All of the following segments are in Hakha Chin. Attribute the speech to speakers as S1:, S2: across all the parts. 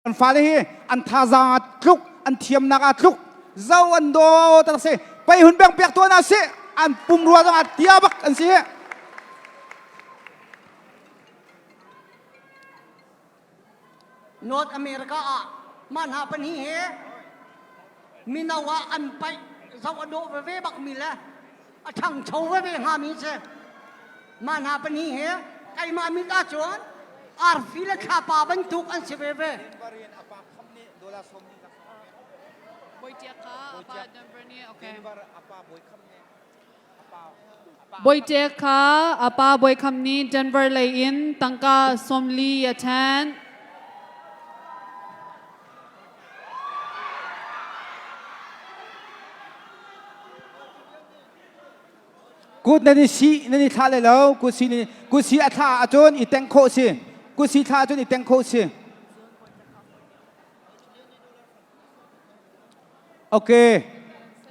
S1: An fale hi an thazaang ah tluk, an thiamnak ah tluk, zo an daw tak si. Pei hun beng piak tuan ah si, an pumrua zong ah tia bak an si hi.
S2: North America ah mah hna pahnih hi mino ah an paih zoh a dawh veve bakmi le a ṭhangcho veve hngami si. Mah hna pahnih hi keimah mit ahcun arfi le thlapa bantuk an si veve.
S3: Bawite kha a pa Bawi Kham nih Denver lei in tangka 40 a ṭhen.
S1: Kut nan i sih nan i thlah lai lo. Kut si kut si a thlah ahcun i teng khawh si. Kut si thlah ahcun i teng khawh si. Okay.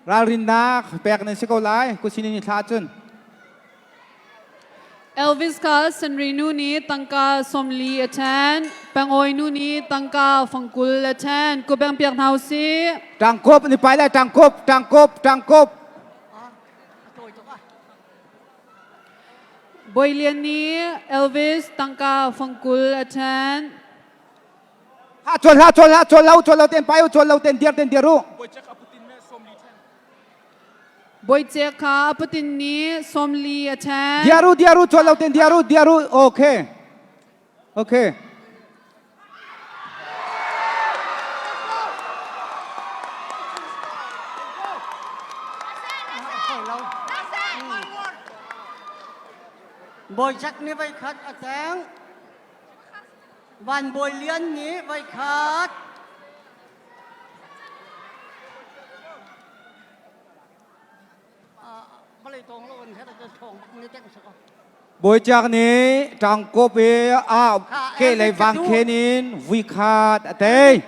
S1: Ralrinnak pek nan si ko lai. Kut si nan i thlah ahcun.
S3: Elvis kha Senri nu nih tangka 40 a ṭhen. Pangawi nu nih tangka 20 a ṭhen. Kubeng piak hna usih.
S1: Tangkop ni pai lai tangkop tangkop tangkop.
S3: Bawi Lian nih Elvis tangka 20 a ṭhen.
S1: Ha chol ha chol ha chol lo chol lo ten pai u chol lo ten diar ten diar u.
S3: Bawi Cek kha a patin nih 40 a ṭhen.
S1: Diar u diar u chol lo ten diar u diar u okay. Okay.
S2: Bawi Cek nih voi khat a teng. Van Bawi Lian nih voi khat.
S1: Bawi Ciak nih ṭangkawp i a kehlei vangkhen in vui khat a tei.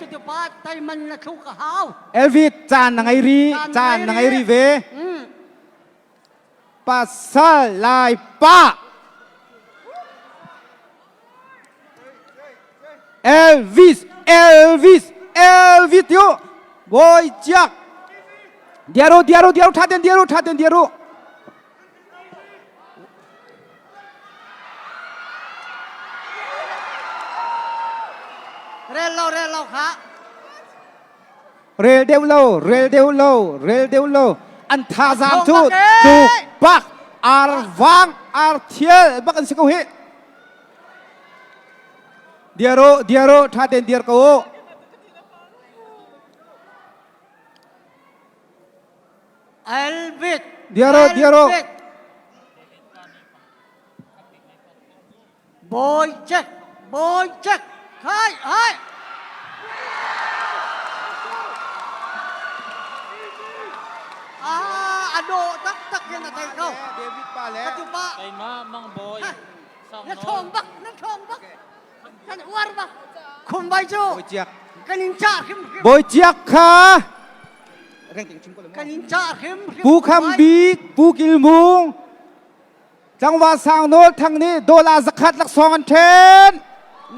S1: Elvis caan na ngei ri, caan na ngei ri ve. Pasal lai pa. Elvis, Elvis, Elvis tiu. Bawi Ciak. Diaru, diaru, diaru, ṭha ten diaru, ṭha ten diaru.
S2: Rel lo, rel lo kha.
S1: Rel deuh lo, rel deuh lo, rel deuh lo. An thazaang cu tuk bak ar vang ar thial bak an si ko hi. Diaro, diaro, ṭha tein diar ko u.
S2: Elvis.
S1: Diaro, diaro.
S2: Boy check, boy check. Hai, hai. Ah, a dawh taktak in a thei ko.
S1: David pa le.
S2: Ka tu pa.
S4: Keimah Mang Bawi.
S2: Na ṭhawng bak, na ṭhawng bak. Kan uar bak. Khum vai cu.
S1: Bawi Ciak.
S2: Kan in cah hrimhrim.
S1: Bawi Ciak kha.
S2: Kan in cah hrimhrim.
S1: Pu Kham Bik, Pu Kil Mung, Tlangval Sang Nawl Thang nih dawla 100 laksawng an ṭhen.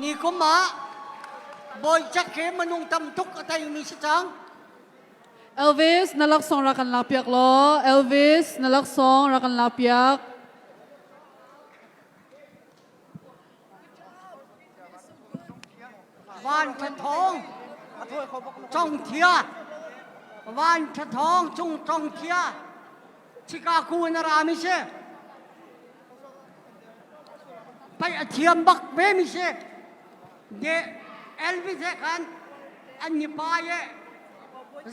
S2: Ni kum ah Bawi Ciak he minung tam tuk a teimi si cang.
S3: Elvis, na laksawng rak kan lakpiak law. Elvis, na laksawng rak kan lakpiak.
S2: Van Ṭha Thawng Cong Thia Van Ṭha Thawng Cung Cong Thia Chicago in a rami si paih a thiam bak ve mi si de Elvis he khan an ni pa ye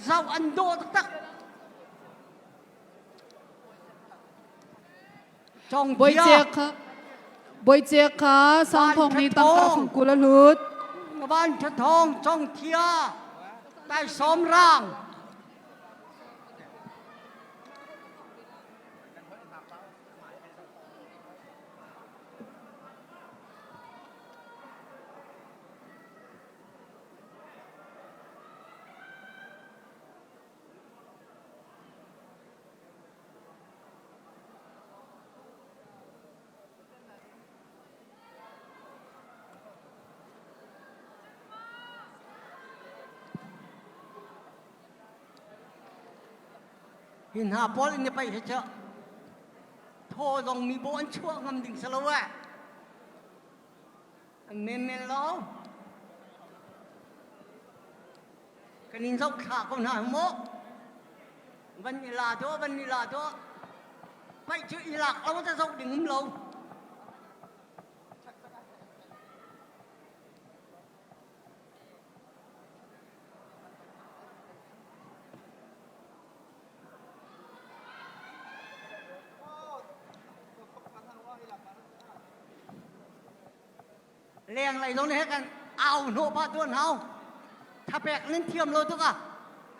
S2: zoh an dawh taktak
S3: Bawi Cek kha sangthong nih tangka 20 a hlut.
S2: Van Ṭha Thawng Cong Thia Tai Sawm Rang. Hi hna pawl in i paih hi cu thaw zong mi bawh an chuah ngam ding si lo eh. An menmen lo. Kan in zoh thla ko hna mu. Van i la dawh, van i la dawh. Paih cu i lak lo ta zoh ding um lo. Lenglei zong nih kan au hnawh pah tuan hau. Thapek nan thiam lo tuk ah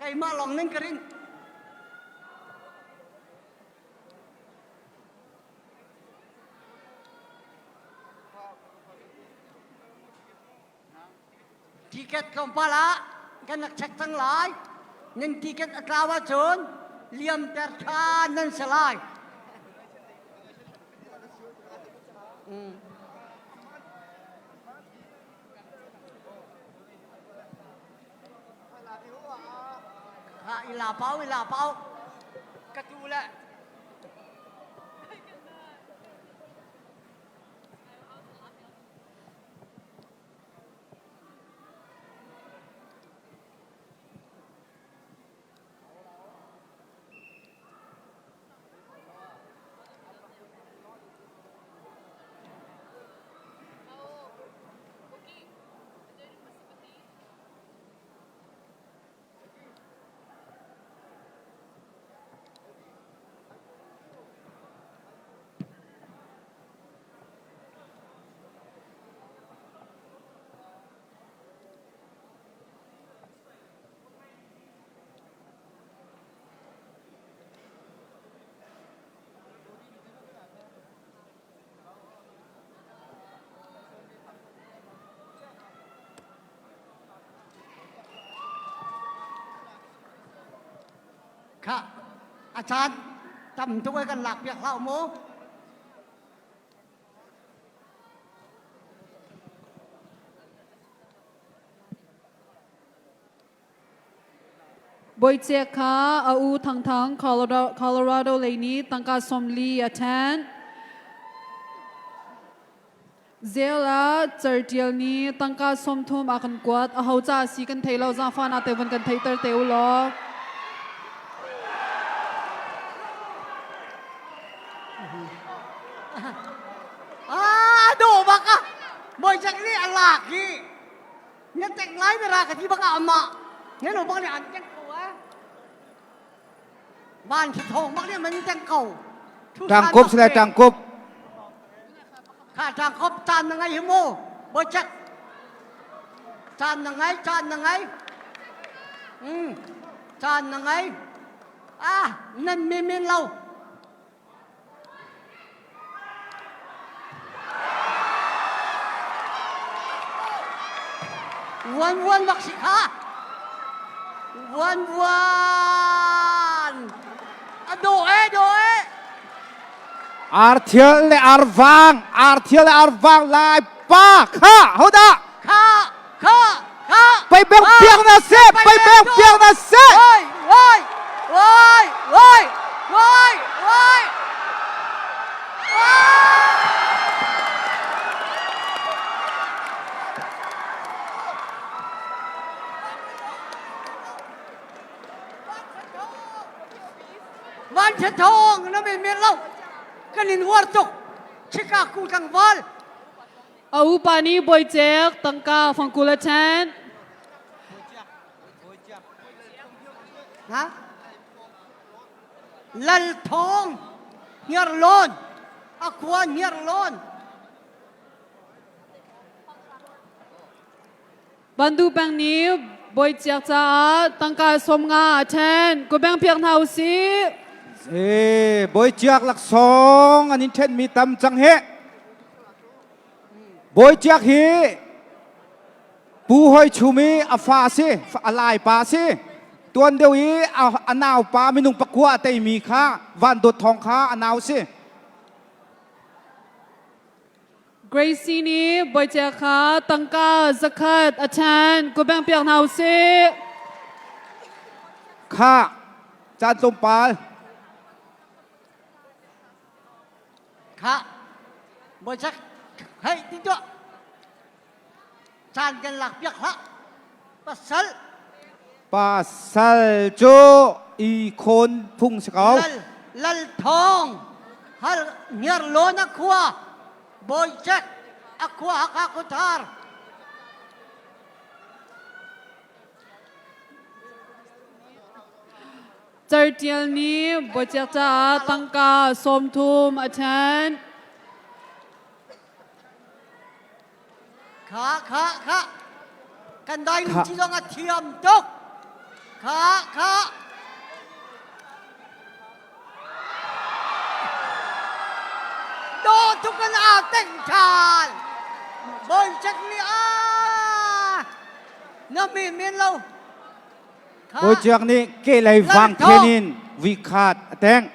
S2: keimah lawng nan ka rin. Ticket tlawmpal ah kan rak check cang lai. Nan ticket a tlau ahcun liamter ṭhan nan si lai. Ha i la pau i la pau ka tu le Khah, a caan tam tuk ai kan lak piak hlah mu.
S3: Bawice kha a u Thangthang Colorado lei nih tangka 40 a ṭhen. Zel ah certial nih tangka 30 a kan kuat. Aho ca a si kan thei lo zaangfah na te van kan theihter te u law.
S2: Ah, dawh bak ah. Bawi Jack nih a lak i na tek lai na ra ka ti bak ah amah na lo bak nih an tek ko eh. Van si thong bak nih man tek ko.
S1: Tangkup sila tangkup.
S2: Kha tangkup caan na ngai hi mu. Bawi Jack. Caan na ngai, caan na ngai. Caan na ngai. Ah, nan mi min lo. Vuan vuan bak si kha. Vuan vuan. A dawh e, dawh e.
S1: Arthial le arvang, arthial le arvang lai pa kha hodah?
S2: Kha, kha, kha.
S1: Pai beng piak na se, pai beng piak na se.
S2: Oi, oi, oi, oi, oi, oi. Van Ṭha Thawng na men men lo kan in uar tuk Chicago tlangval
S3: A upa nih Bawi Cek tangka fangkul a ṭhen.
S2: Ha? Lal Thawng Hniarlawn a khua Hniarlawn
S3: Bandu peng nih Bawi Ciak caah tangka 50 a ṭhen. Kubeng piak hna u sih.
S1: Eh, Bawi Ciak laksawng an in ṭhenmi tam cang he. Bawi Ciak hi Pu Hoi Chum i a fa a si, a lai pa a si. Tuan deuh i a nau pa minung pakua a teimi kha Van Dawt Thawng kha a nau si.
S3: Gracie nih Bawi Ciak kha tangka 100 a ṭhen. Kubeng piak hna u sih.
S1: Kha caan tlawmpal.
S2: Kha Bawichak hei ti tuah. Caan kan lak piak hlah. Pasal.
S1: Pasal cu i khawn phung si ko.
S2: Lal Lal Thawng hal ngiar lawn a khua Bawichak a khua Hakha Khuathar.
S3: Certial nih Bawichak caah tangka 30 a ṭhen.
S2: Kha kha kha kan dai nu ci zong a thiam tuk. Kha kha Do tuk in aa teng ṭhan. Bawichak nih a na min min lo.
S1: Bawichiak nih kehlei vang khen in vikhat a tengh.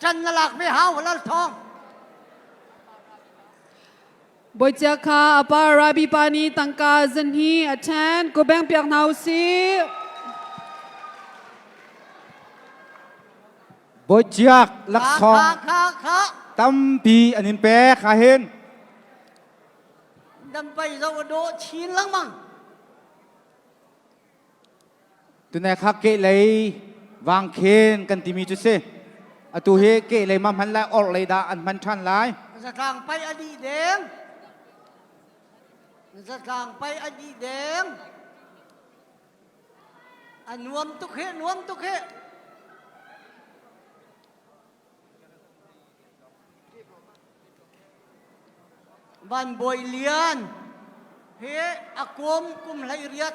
S2: Can na lak ve hau lal thawng.
S3: Bawichiak kha a pa Rabi pa nih tangka zanhi a ṭhen. Ko beng piak hna u sih.
S1: Bawichiak laksawng tampi an in pek ahhin.
S2: Dampai zo a dawh chin lengmang.
S1: Tunai kha kehlei vangkhen kan timi cu si. Atu hi kehlei ma hman lai orhlei dah an hman ṭhan lai.
S2: Zatlang pai a dih deng. Zatlang pai a dih deng. A nuam tuk hi, nuam tuk hi. Van Bawi Lian hi a kum kum 18.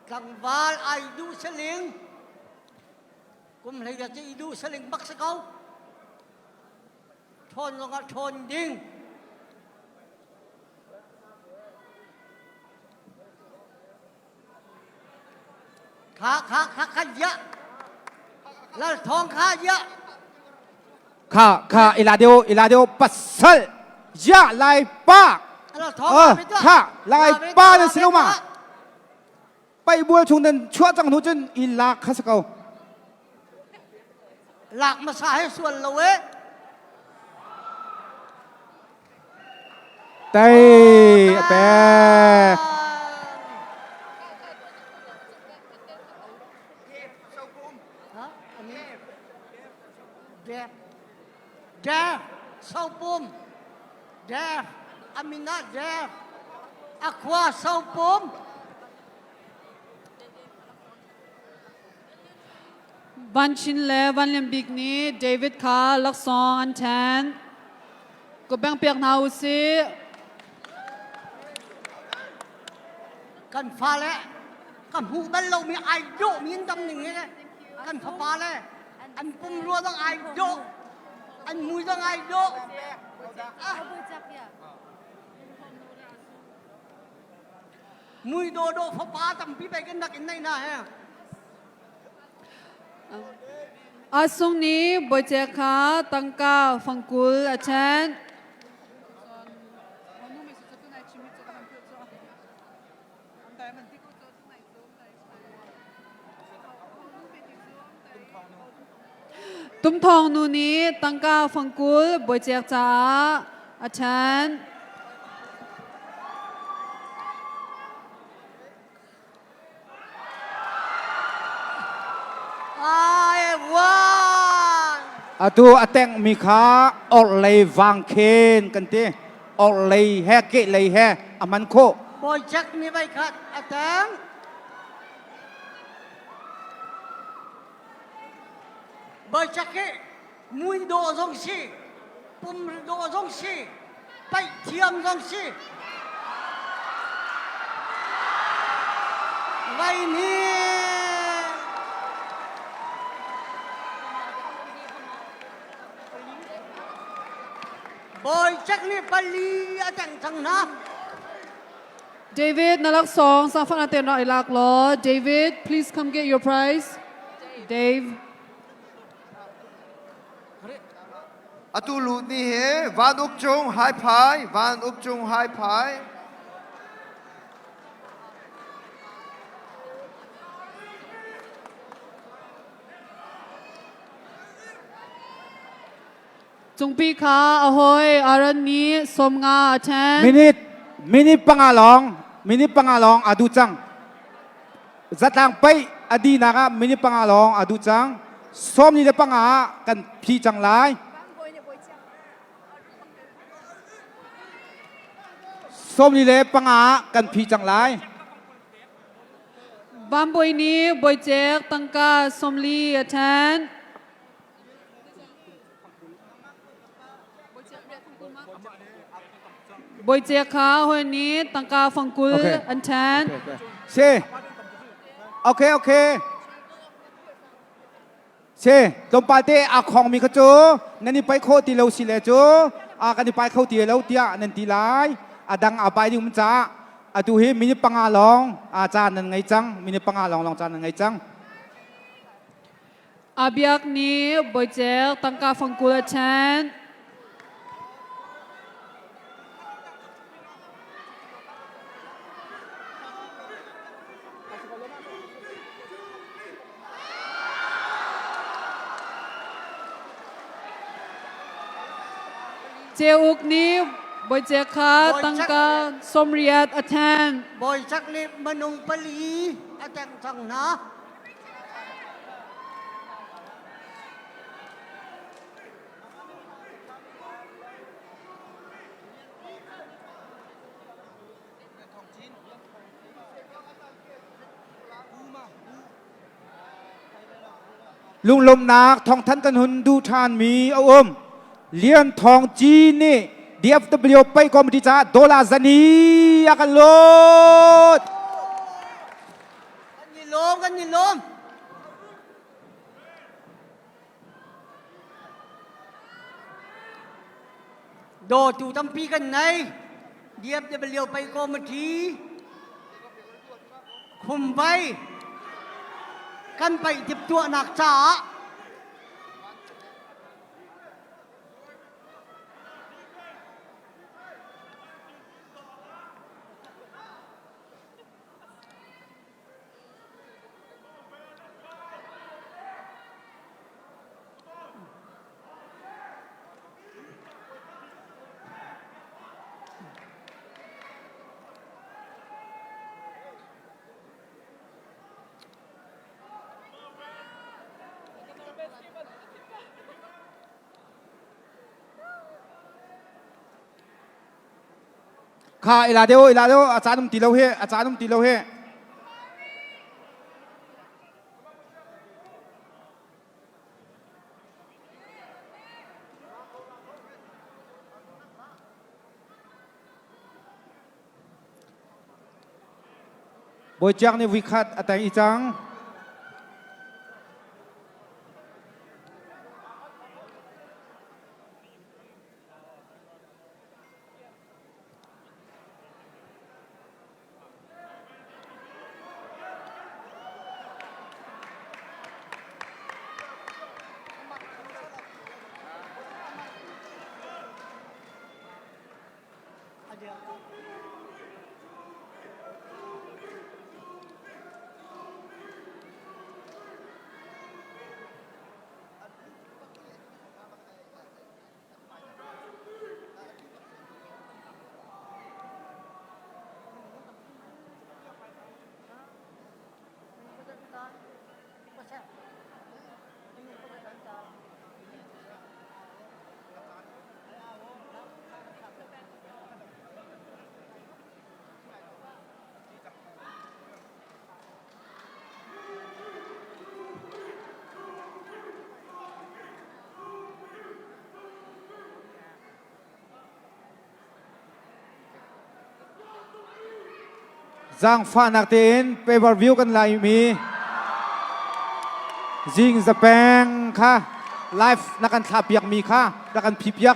S2: Tlangval ai duh saling. Kum 18 cu i duh saling bak si ko. Ṭhawn zongah ṭhawn ding. Kha kha kha kha ya. Lal thong kha ya.
S1: Kha kha ila deu ila deu pasal ya lai pa.
S2: Lal thong
S1: kha lai pa na si lo ma. Pai bual chung den chuah cang hnu cun i lak kha si ko.
S2: Lak masa he sual lo e.
S1: Tei a pek.
S2: Dev, Sopum, Dev, Amina Dev, Aqua Sopum.
S3: Van Chin le Van Lian Bik nih David kha laksawng an ṭhen. Ka beng piak hna u sih.
S2: Kan fale ka hmuh bal lomi ai dawhmi an dam ning hi kan fapa le an pumrua zong ai dawh an mui zong ai dawh. Mui dawdawh fapa tampi pei kan rak in neih hna he.
S3: Asung nih Bawice kha tangka fangkul a ṭhen. Tumthawng nu nih tangka fangkul Bawice caah a ṭhen.
S1: Atu a tengmi kha orhlei vangkhen kan ti. Orhlei he kehlei he a man khawh.
S2: Bawi Jack nih vai khat a teng. Bawi Jack hi mui dawh zong si, pum dawh zong si, paih thiam zong si. Vai nih Bawi Jack nih pali a teng cang hna.
S3: David, na laksawng sangfang na ten rak i lak law. David, please come get your prize. Dave.
S4: Atu lut ni hi Van Uk Cung Hai Phai, Van Uk Cung Hai Phai.
S3: Cungpi kha a hawi Aaron nih 50 a ṭhen.
S1: Minute minute panga lawng minute panga lawng a duh cang. Zatlang paih a dinak ah minute panga lawng a duh cang. 45 ah kan phi cang lai. 45 ah kan phi cang lai.
S3: Bambawi nih Bawicek tangka 40 a ṭhen. Bawicek kha hawi nih tangka 20 an ṭhen.
S1: Si. Okay, okay. Si, tlawmpal te aa khongmi kha cu nan i paih khawh ti lo si le cu a kan i pai kho ti lo tiah nan ti lai. A dang aa pai ding caah atu hi minute panga lawng aa caan nan ngei cang. Minute panga lawng lawng caan nan ngei cang.
S3: Abiak nih Bawicek tangka 20 a ṭhen. Ceuk nih Bawicek kha tangka 80 a ṭhen.
S2: Bawicek nih minung pali a tengh cang hna.
S1: Lunglawmhnak thawngthanh kan hun duh ṭhanmi a um. Lian Thawng Ci nih DFW Paih Committee caah dollar zani a kan lut.
S2: Kan i lawm, kan i lawm. Dawtu tampi kan nei. DFW Paih Committee Khumvai kan paih timhtuahnak caah
S1: Kha ila deuh ila deuh a caan um ti lo hi a caan um ti lo hi. Bawi Ciak nih vuikhat a teng i cang. Zaangfahnak tein paper view kan lai mi zing zapeng kha live na kan thlah piak mi kha na kan phi piak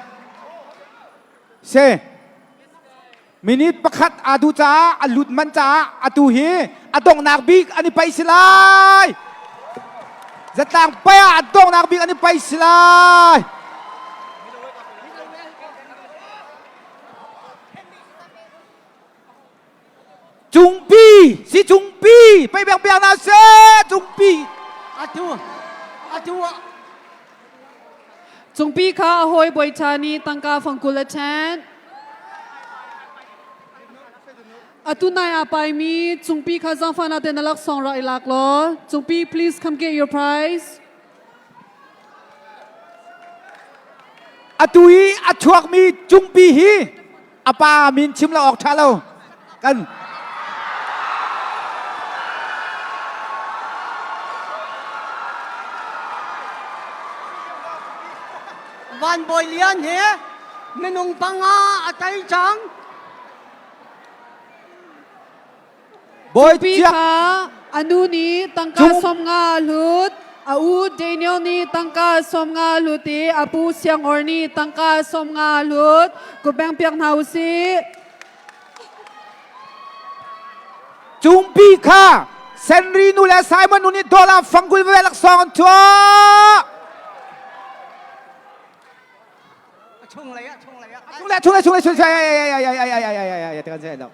S1: se minute pakhat aa duh caah a lut man caah atu hi a donghnak bik an i paih si lai zatlang pai ah a donghnak bik an i paih si lai Cungpi si cungpi pei beng piak na se cungpi
S2: atu atu ah.
S3: Cungpi kha a hawi bawiṭha nih tangka fangkul a ṭhenh. Atu nai aa paimi Cungpi kha zaangfahnak tein na laksawng rak i lak law. Cungpi, please come get your prize.
S1: Atu i a chuakmi Cungpi hi a pa min chim lo awk ṭha lo. Kan
S2: Van Bawi Lian hi minung panga a tei cang.
S1: Bawi
S3: Pi
S1: Ciak
S3: kha a nu nih tangka
S1: Cung-
S3: 50 a hlut. A u Daniel nih tangka 50 a hlut i a pu Siang Or nih tangka 50 a hlut. Kutbeng piak hna u sih.
S1: Cungpi kha Senri nu le Simon nu nih dollar fangkul ve laksawng an chuah.
S2: Chung lei ah, chung lei ah.
S1: Chung le chung le chung le chung le ai ai ai ai ai ai ai ai ai ai ai ai ai.